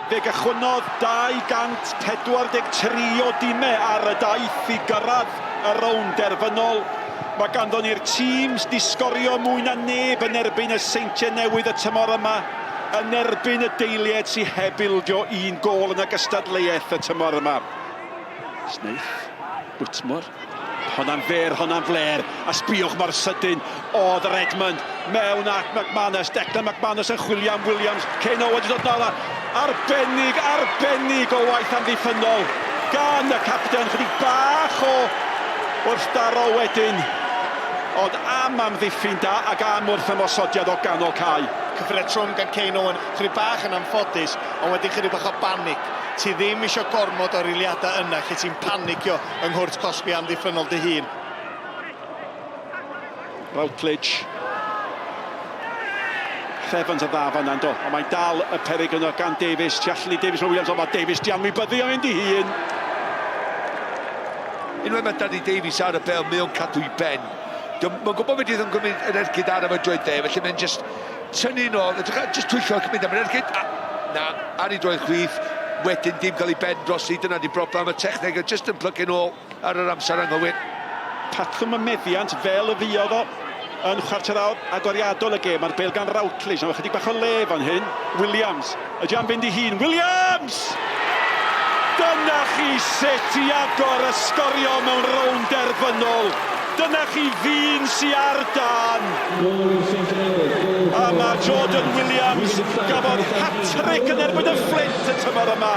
Fe gychwynnodd 243 o dimau ar y daith i gyrraedd y rownd derfynol. Mae ganddon ni'r tîm 'di sgorio mwy na neb yn erbyn y Seintiau Newydd y tymor yma, yn erbyn y Deiliaid sy heb ildio un gôl yn y gystadleuaeth y tymor yma. Snaith, Whitmore. Honna'n fyr, honna'n flêr, a sbïwch mor sydyn oedd Redmond mewn at McManus, Declan McManus yn chwilio am Williams, Kane Owens yn dod nôl a arbennig, arbennig o waith amddiffynnol gan y capten, chydig bach o wrthdaro wedyn, ond am amddiffyn da ac am wrth ymosodiad o ganol cae. Cyffuriau trwm gan Kane Owen, chydig bach yn anffodus, ond wedyn chydig bach o banic. Ti ddim isio gormod o'r eiliadau yna lle ti'n panicio yng nghwrt cosbi amddiffynnol dy hun. Routledge. Evans yn dda fan'na yndo, ond mae'n dal y peryg yno gan Davies, tu allan i Davies mae Williams, ond mae Davies di anwybyddu o'n mynd i hun. Unwaith mae Danny Davies ar y bel, mae o'n cadw i ben. Mae'n gwybod beth yn gymryd yr ergyd ar y droed dde, felly mae'n just tynnu nôl, edrych ar, just twyllo ac mynd am yr ergyd, a na, ar ei droed chwith, wedyn dim cael ei ben drosi, dyna di broblem, y techneg yn just yn plygu nôl ar yr amser anghywir. Patrwm y meddiant fel y fuodd o yn chwarter awr agoriadol y gêm, mae'r bêl gan Routledge, nawr chydig bach o le fan hyn, Williams, ydy am fynd i hun, Williams! Dyna chi sut i agor y sgorio mewn rownd derfynol. Dyna chi ddyn sy ar dân. A mae Jordan Williams, gafodd hat-trick yn erbyn y Fflint y tymor yma,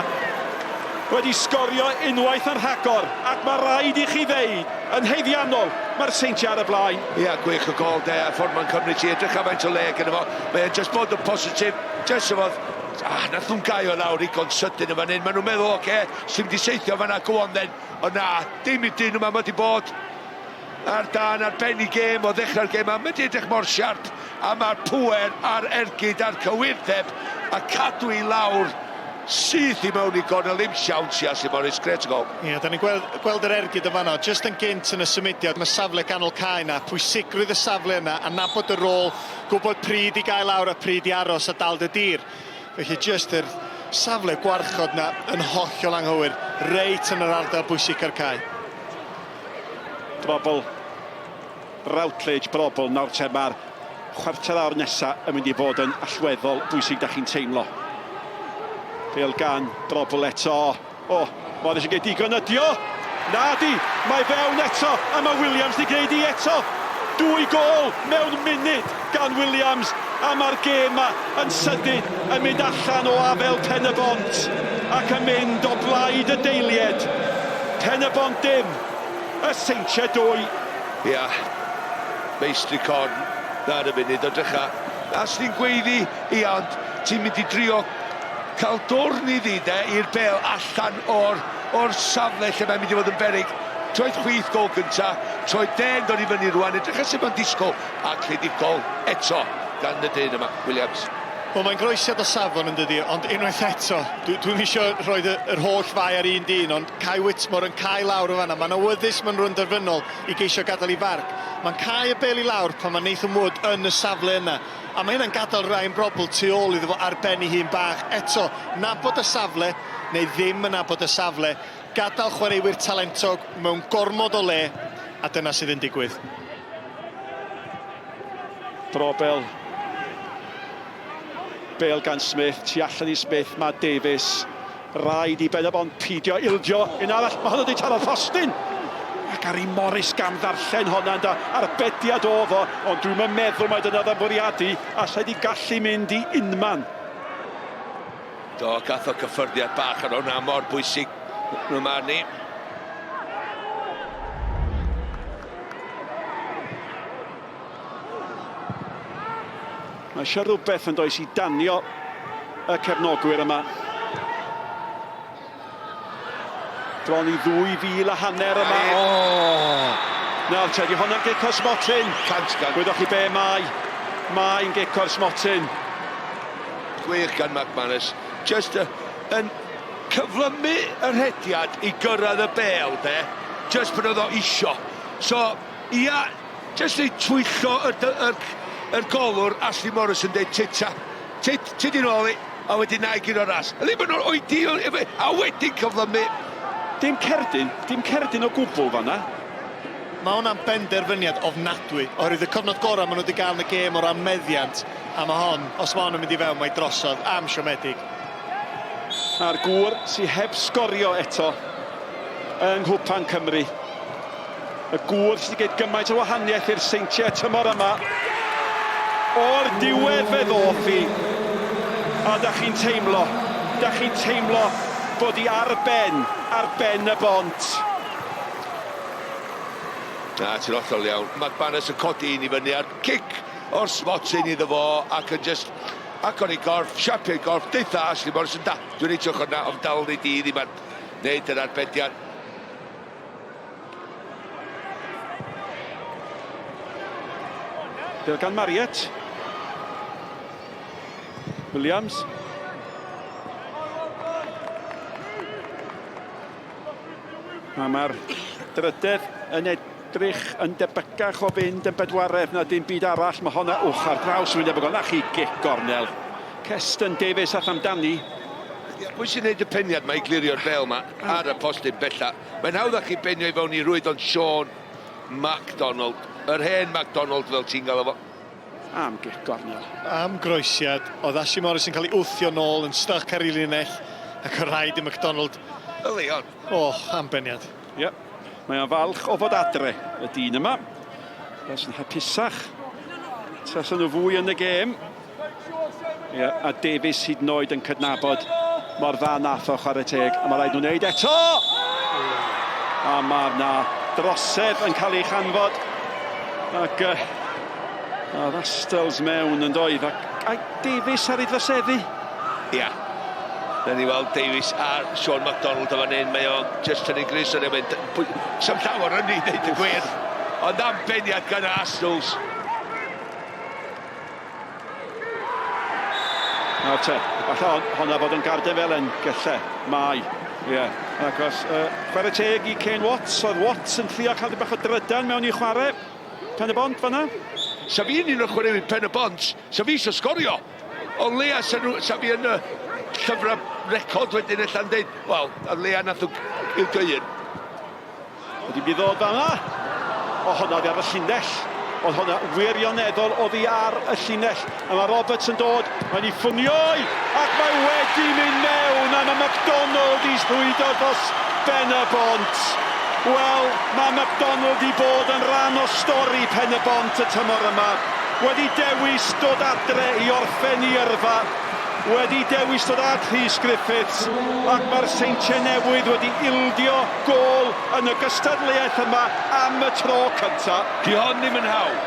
wedi sgorio unwaith yn rhagor, ac mae rhaid i chi ddeud, yn haeddiannol, mae'r Seintiau ar y blaen. Ia, gwych y gol de, a'r ffordd mae'n cymryd ti, edrych am faint o le gyda fo. Mae e'n just bod yn positif, just efo, ah, nath nhw'n gau o lawr igon sydyn yn fan hyn. Maen nhw'n meddwl, oce, okay, sy'n mynd i seithio fan'na, go on then. Ond na, dim i'r dyn yma, mae wedi bod ar dan ar ben i gêm o ddechrau'r gêm a mae wedi edrych mor siarp a mae'r pŵer a'r ergyd a'r cywirdeb a cadw i lawr syth i mewn i gornel ddim siawns i Ashley Morris, grêt gol. Ie, da ni'n gweld, gweld yr ergyd yn fanno, jyst yn gynt yn y symudiad, mae safle ganol cae yna, pwysigrwydd y safle yna, a nabod y rôl, gwybod pryd i gael lawr a pryd i aros a dal dy dir. Felly jyst yr safle gwarchod 'na yn hollol anghywir, reit yn yr ardal bwysica'r cae. Brobl, Routledge, brobl, nawr te mae'r chwarter awr nesa yn mynd i fod yn allweddol bwysig da chi'n teimlo. Bêl gan Brobl eto. O, Morris yn gwneud digon ydi o? Na di, mae fewn eto, a mae Williams di gwneud i eto. Dwy gôl mewn munud gan Williams, a mae'r gêm ma yn sydyn yn mynd allan o afel Pen-y-bont ac yn mynd o blaid y deilied. Pen-y-bont dim, y Seintiau dwy. Ia, meistri corn ar y funud, ond drycha, Ashley'n gweiddi, ia, ond ti'n mynd i drio cael dwrn iddi de, i'r bêl allan o'r, or safle lle mae'n mynd i fod yn beryg. Troed chwith gol gynta, troed de'n dod i fyny rwan, edrych ar sut mae'n disgwyl, a clinigol eto gan y dyn yma, Williams. Wel, mae'n groesiad o safon yn dydi, ond unwaith eto, dwi, dwi'm isio rhoi yr holl fai ar un dyn, ond Kai Whitmore yn cau lawr yn fanna. Mae'n awyddus mewn rownd derfynol i geisio gadael i farc. Mae'n cau y bêl i lawr pan mae Nathan Wood yn y safle yna. A mae hynna'n gadael Ryan Brobbel tu ôl iddo fo ar ben ei hun bach. Eto, nabod y safle, neu ddim yn nabod y safle. Gadael chwaraewyr talentog mewn gormod o le, a dyna sydd yn digwydd. Brobel. Bale gan Smith, tu allan i Smith, mae Davies. Rhaid i Ben-y-bont pidio ildio. Un arall, mae hwnna wedi taro'r postyn! A Gary Morris gan ddarllen honna ynda, arbediad oedd o, ond dwi'm yn meddwl mai dyna oedd o'n fwriadu, allai di gallu mynd i unman. Do, gath o cyffyrddiad bach ar hwnna, mor bwysig nhw marn i. Mae eisiau rhywbeth yn does i danio y cefnogwyr yma. Bron i 2,500 yma. O! Nawr te, di honna'n gic o'r smotyn. Cant gan. Gwyddoch chi be mae. Mae'n gic o'r smotyn. Gwych gan McManus. Just uh, yn cyflymu y rhediad i gyrraedd y bêl, de. Just pan oedd o isio. So, ia, Jyst i twyllo y, y, yr, yr golwr, Ashley Morris yn dweud, tita, tit, ti di nôl i. A wedyn na i gyd o'r ras. A ddim yn oedi, a wedyn cyflymu. Dim cerdyn, dim cerdyn o gwbl fanna. Mae hwnna'n benderfyniad ofnadwy, oherwydd y cyfnod gorau maen nhw wedi gael yn y gêm o ran meddiant, a mae hon, os mae hon yn mynd i fewn, mae drosodd, am siomedig. A'r gŵr sydd heb sgorio eto yng Nghwpan Cymru. Y gŵr sydd wedi gwneud gymaint o wahaniaeth i'r Seintiau tymor yma. O'r diwedd fe ddoth hi. A da chi'n teimlo, da chi'n teimlo bod hi ar ben, ar ben y bont. Na, ti'n hollol iawn. Mae Barnes yn codi un i fyny a'r cic o'r smotyn iddo fo ac yn just agor ei gorff, siapio ei gorff, deutha Ashley Morrison, da, dwi'n ei ochr na, ond dal ni di ddim ar wneud yr arbediad. Bel gan Marriott. Williams. A mae'r drydedd yn edrych yn debycach o fynd yn bedwaredd na dim byd arall. Mae honna uwch ar draws yn debygol. Na chi gic gornel. Keston Davies ath amdani. Pwy sy'n neud y peniad mae i glirio'r bel ma ar y postyn bella? Mae'n hawdd chi benio i fewn i rwyd ond Sean MacDonald, yr hen MacDonald fel ti'n gael fo. Am gic gornel. Am groesiad, oedd Ashley Morris yn cael ei wthio nôl yn styc ar ei linell ac o rhaid i MacDonald. Leon. O, oh, am beniad. Ie, yep. Mae o'n falch o fod adre, y dyn yma. Fes yn hapusach. Tasa nhw fwy yn y gêm. Ie, yeah, a Davies hyd yn oed yn cydnabod mor dda nath o chwarae teg. A mae rhaid nhw'n neud eto! A mae yna drosedd yn cael ei chanfod. Ac a'r Astels mewn yn doedd. Ac ai Davies ar ei droseddu? Ia. Yeah. Nawn ni weld Davies a Sean MacDonald o fan hyn. Mae o'n just tynnu grys yn ei mynd. Sam llawer yn ei ddeud y gwir. Ond am beniad gan y Astels. Nawr te, falle honna fod yn garden fel yn gelle. Mae. Ie. Yeah. Ac os chwarae teg i Kane Watts, oedd Watts yn trio cael bach o drydan mewn i chwarae. Pen y Bont fanna. Sa fi'n un o'r chwaraewyr Pen y Bont, sa fi eisiau sgorio. O leia, sa, nhw, sa fi yn y llyfrau record wedyn ella'n dweud, wel, o leia nath nhw ildio un. Wedi mynd i ddod fanna. O, honna oddi ar y llinell. Oedd honna wirioneddol oddi ar y llinell. A mae Roberts yn dod, mae'n ei ffwnioi, ac mae wedi mynd mewn, a mae MacDonald i rhwydo dros Ben y Bont. Wel, mae MacDonald i bod yn rhan o stori Pen y Bont y tymor yma. Wedi dewis dod adre i orffen i yrfa. Wedi dewis dod at Rhys Griffiths, ac mae'r Seintiau Newydd wedi ildio gôl yn y gystadleuaeth yma am y tro cyntaf. Di hon ddim yn hawdd.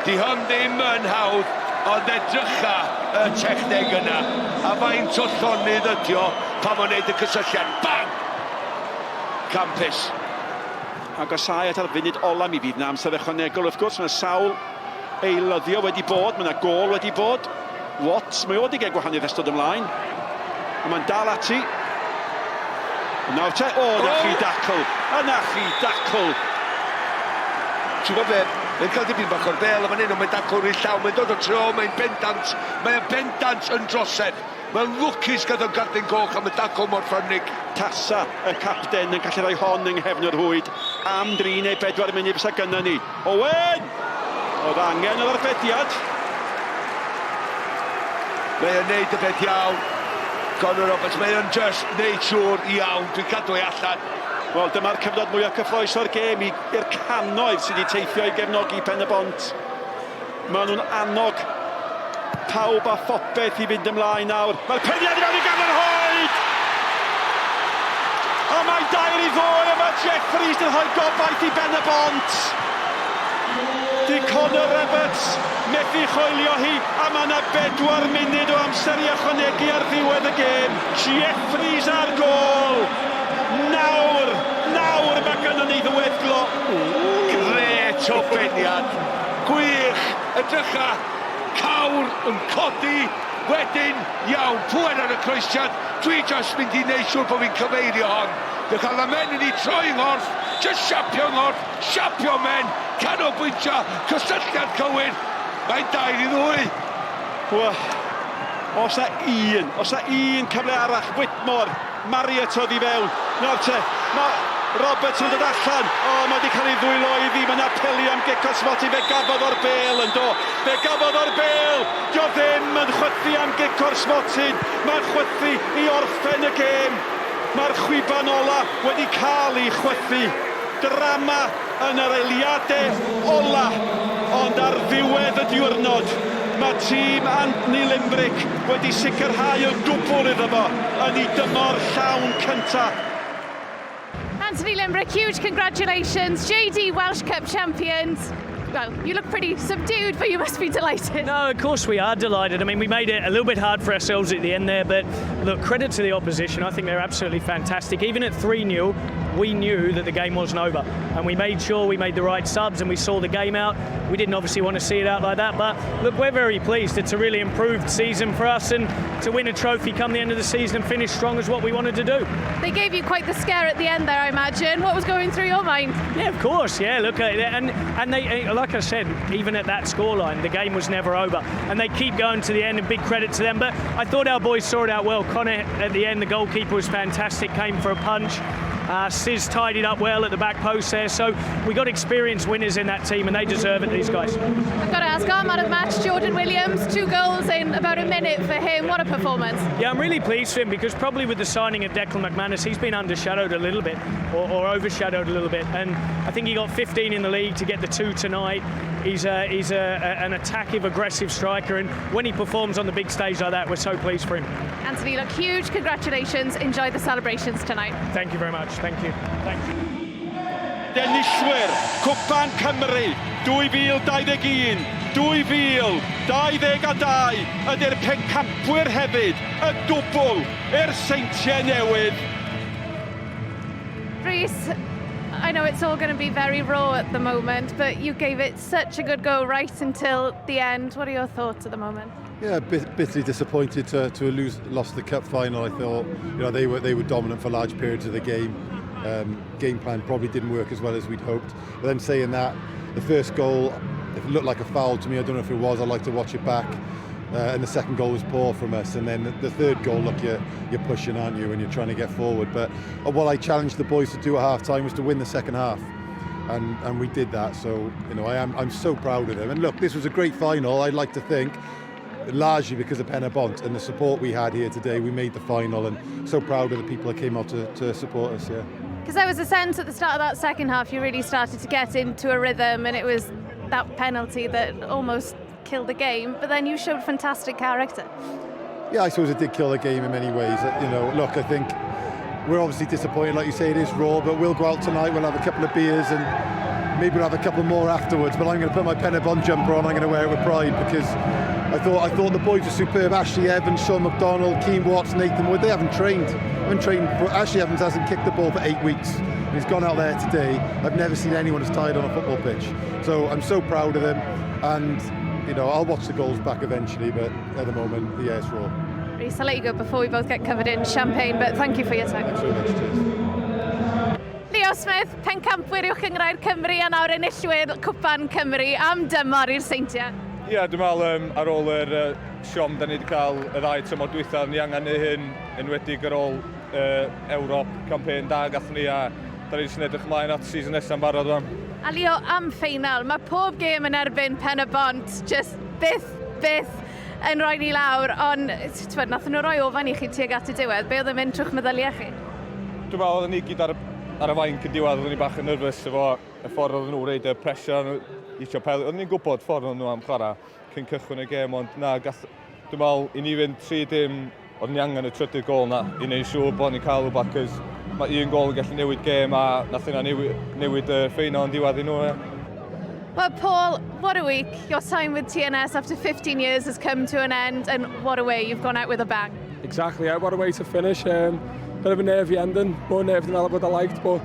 Di hon ddim yn hawdd, ond edrycha y techneg yna. A faint o llonydd ydi o pan mae'n neud y cysylltiad. Bang! Campus. Agosau at ar funud ola, mi fydd na amser ychwanegol wrth gwrs, mae sawl eilyddio wedi bod, mae yna gôl wedi bod. Watts, mae o wedi gael gwahaniaeth ystod ymlaen. A mae'n dal ati. Nawr te, o, na chi dacl. A na chi dacl. Ti'n gwybod be? Mae'n cael dipyn bach o'r bel yma hyn, ond mae'n dacl rhy llawn. Mae'n dod o tro, mae'n bendant. Mae'n bendant yn drosedd. Mae'n lwcus gath o'n gardyn coch am y dacl mor ffyrnig. Tasa y capten yn gallu rhoi hon yng nghefn yr rhwyd am 3 neu 4 munud fysa gynna ni. Owen! Oedd angen yr arbediad. Mae o'n neud y peth iawn. Conor Roberts, mae o'n just neud siŵr iawn. Dwi'n cadw ei allan. Wel, dyma'r cyfnod mwyaf cyffroes o'r gêm i'r cannoedd sydd wedi teithio i gefnogi Pen y Bont. Maen nhw'n annog pawb a phopeth i fynd ymlaen nawr. Mae'r peniad i fewn i ganol rhwyd! A mae 2-2 a mae Jeffries yn rhoi gobaith i Ben y Bont. Di Conor Roberts methu choelio hi, a mae yna 4 munud o amser i ychwanegu ar ddiwedd y gêm. Jeffries ar gôl! Nawr, nawr mae gynnon ni ddiweddglo. Gret o beniad. Gwych, edrycha, cawr yn codi, wedyn, iawn, pŵer ar y croesiad, dwi just mynd i neud siŵr bod fi'n cyfeirio hon. Dwi'n cael y men yn ei troi yng nghorff, just siapio yng nghorff, siapio men, canolbwyntio, cysylltiad cywir, mae'n 2-2. Wel, Os na un, os na un cyfle arall, Whitmore, Marriott oedd i fewn. Nawr te, mae Roberts yn dod allan. O, mae wedi cael ei ddwylo iddi. Mae'n apelio am gic o'r smotyn. Fe gafodd o'r bel yn do. Fe gafodd o'r bel. Dio ddim yn chwythu am gic o'r smotyn. Mae'n chwythu i orffen y gêm. Mae'r chwiban ola wedi cael ei chwythu. Drama yn yr eiliadau ola. Ond ar ddiwedd y diwrnod, mae tîm Anthony Limbrick wedi sicrhau y dwbl iddo fo yn ei dymor llawn cyntaf. Anthony Limbrick, huge congratulations. JD Welsh Cup champions. Well, you look pretty subdued, but you must be delighted. No, of course we are delighted. I mean, we made it a little bit hard for ourselves at the end there, but look, credit to the opposition. I think they're absolutely fantastic. Even at 3-0, we knew that the game wasn't over, and we made sure we made the right subs and we saw the game out. We didn't obviously want to see it out like that, but look, we're very pleased. It's a really improved season for us, and to win a trophy come the end of the season and finish strong is what we wanted to do. They gave you quite the scare at the end there, I imagine. What was going through your mind? Yeah, of course. Yeah, look, and they, like I said, even at that scoreline, the game was never over, and they keep going to the end, and big credit to them. But I thought our boys saw it out well. Connor at the end, the goalkeeper was fantastic, came for a punch. Sizz tidied up well at the back post there, so we got experienced winners in that team, and they deserve it, these guys. I've got to ask, our man of the match, Jordan Williams, 2 goals in about a minute for him. What a performance. Yeah, I'm really pleased for him, because probably with the signing of Declan McManus, he's been undershadowed a little bit, or overshadowed a little bit, and I think he got 15 in the league to get the 2 tonight. He's an attackive, aggressive striker, and when he performs on the big stage like that, we're so pleased for him. Anthony, look, huge congratulations. Enjoy the celebrations tonight. Thank you very much. Thank you. Thank you. Enillwyr Cwpan Cymru 2021, 2022 ydy'r pencampwyr hefyd, y dwbl i'r Seintiau Newydd. Rhys, I know it's all going to be very raw at the moment, but you gave it such a good go right until the end. What are your thoughts at the moment? Yeah, bitterly disappointed to have lost the cup final. I thought, you know, they were dominant for large periods of the game. Game plan probably didn't work as well as we'd hoped. But then saying that, the first goal, it looked like a foul to me. I don't know if it was. I'd like to watch it back. And the second goal was poor from us. And then the third goal, look, you're pushing, aren't you, when you're trying to get forward. But what I challenged the boys to do at half time was to win the second half. And we did that. So, you know, I'm so proud of them. And look, this was a great final, I'd like to think, largely because of Penybont and the support we had here today. We made the final, and so proud of the people that came out to support us, yeah. Because there was a sense at the start of that second half you really started to get into a rhythm, and it was that penalty that almost killed the game, but then you showed fantastic character. Yeah, I suppose it did kill the game in many ways. You know, look, I think we're obviously disappointed, like you say, it is raw, but we'll go out tonight, we'll have a couple of beers and maybe we'll have a couple more afterwards, but I'm going to put my Penybont jumper on, I'm going to wear it with pride, because I thought the boys were superb. Ashley Evans, Sean McDonald, Keane Watts, Nathan Wood, they haven't trained. Ashley Evans hasn't kicked the ball for 8 weeks. And he's gone out there today. I've never seen anyone as tired on a football pitch. So I'm so proud of them. And, you know, I'll watch the goals back eventually, but at the moment, yeah, it's raw. Rhys, I'll let you go before we both get covered in champagne, but thank you for your time. Thanks very much, cheers. Leo Smith, pencampwyr Uwch Gynghrair Cymru a nawr enillwyr Cwpan Cymru am dymor i'r Seintiau. Ie, yeah, dwi'n meddwl ar ôl yr siom da ni wedi cael y ddau tymor dwytha, ni angen neud hyn, enwedig ar ôl Ewrop, campaign da gathon ni, a da ni jyst yn edrych ymlaen at season nesaf yn barod rwan. A Leo, am ffeinal, mae pob gêm yn erbyn Pen-y-bont, just byth yn rhoi ni lawr, ond t'wod, nathon nhw roi ofan i chi tuag at y diwedd, be oedd yn mynd trwy'ch meddyliau chi? Dwi'n meddwl oedden ni gyd ar y fainc yn diwedd, oedden ni bach yn nervous efo y ffordd oedden nhw reid y pressure isio peli. Oedden ni'n gwybod ffordd oedden nhw am chwarae cyn cychwyn y gêm, ond na, dwi'n meddwl i ni fynd 3-0, oedden ni angen y trydydd gôl na i wneud siŵr bod ni'n cael rhywbeth, cos mae un gôl yn gallu newid gêm a nath yna newid y ffeinal yn diwedd i nhw. Yeah. Well, Paul, what a week. Your time with TNS after 15 years has come to an end, and what a way you've gone out with a bang. Exactly, yeah, what a way to finish. Bit of a nervy ending, more nervy than I would have liked, but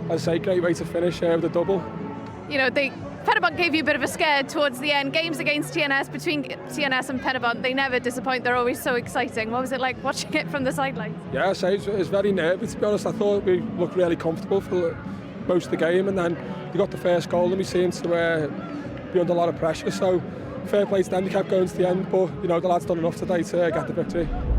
as I say, great way to finish with a double. You know, Penybont gave you a bit of a scare towards the end. Games against TNS, between TNS and Penybont, they never disappoint. They're always so exciting. What was it like watching it from the sidelines? Yeah, I say it was very nervy, to be honest. I thought we looked really comfortable for most of the game, and then we got the first goal and we seemed to be under a lot of pressure. So fair play to them, they kept going to the end, but the lads done enough today to get the victory.